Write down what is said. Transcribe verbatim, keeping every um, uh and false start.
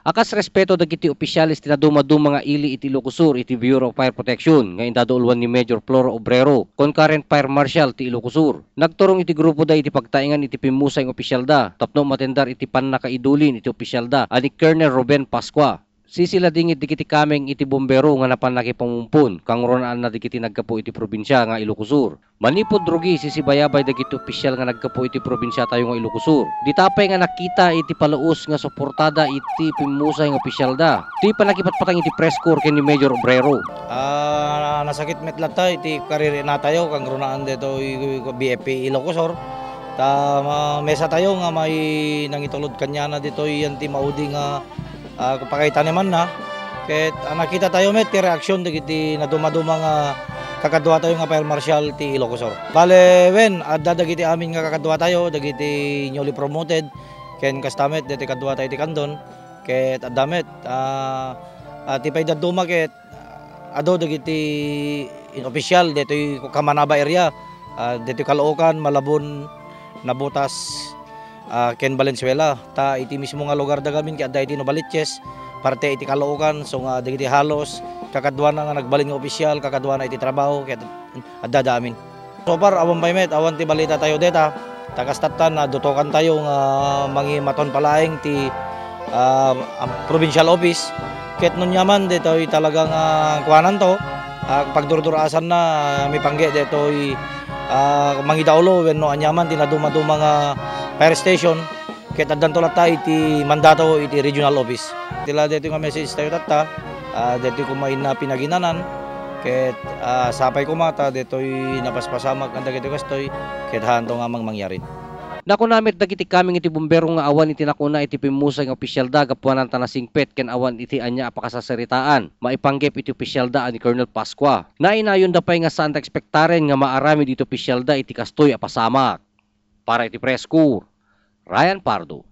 A kas respeto dagiti opisyales ti nadumaduma nga ili iti Ilocos Sur iti Bureau of Fire Protection nga indadauluan ni Major Floro Obrero, Concurrent Fire Marshal ti Ilocos Sur. Nagturong iti grupoda iti pagtaengan iti pimmusay nga opisyalda tapno umatendar iti pannakaidulin iti opisyalda a ni Colonel Ruben Pascua. Sisiladingit dagiti kameng iti bumbero nga napan nakipamumpon, kangrunaan na dagiti naggapu iti probinsia nga Ilocos Sur. Manipud rugi, sisibayabay dagiti opisyal nga naggapu iti probinsiatayo nga Ilocos Sur. Dita pay nga nakita iti paluos nga suportada iti pimmusay nga opisyalda. Ti pannakipatpatang iti press corps ken ni Major Obrero. Ah, nasakit met latta iti karirinatayo, kangrunaan detoy B F P Ilocos Sur. Ta ma-, mesa tayo nga may nangitulod kaniana ditoy yan ti maudi nga, ah, pakaitan ni manna. Ket, ah, nakita tayo met ti reaksyon dagiti nadumaduma nga kakaduatayo nga fire marshal ti Ilocos Sur. Bale, wen, adda dagiti amin nga kakaduatayo, dagiti newly promoted, ken kasta met dagiti kaduatayo ti Candon, ket adda met, ah, ah, ti pay dadduma ket adu dagiti in-, official ditoy Kamanaba area, ah, ditoy Caloocan, Malabon, Navotas, ah, ken Valenzuela. Ta iti mismo nga lugar da gamin, ket adda iti Novaliches, parte iti Caloocan, so nga dagiti halos kakaduana nga nagbalin nga opisyal, kakaduana iti trabaho, ket adda da amin. So far, awan pay met, awan ti balita tayo deta. Ta kastatta, nadutokan tayo nga mangimaton palaeng ti, ah, am-, provincial office. Ket no aniaman, ditoy talaga nga kuananto, ah, pagdurdurasanna, mipangge ditoy, ah, mangidaulo wenno aniaman ti nadumaduma nga fire station. Ket addanto latta iti mandato iti regional office. Ti la daytoy nga message tayo tatta, ah, daytoy koma inna pinaginanan, ket, ah, sapay koma ta daytoy napaspasamak anda dagitoy kastoy, ket haanto nga mangmangyarin. Nakuna met dagiti kameng iti bumbero nga awan iti nakuna iti pimmusay nga opisyalda gapuanan ta nasingpet ken awan iti ania a pakasasaritaan maipanggep iti opisyalda a ni Colonel Pascua. Nainayonda pay nga saanda ekspektaren nga maaramid iti opisyalda iti kastoy a pasamak. Para iti Press Corps, Ryan Pardo.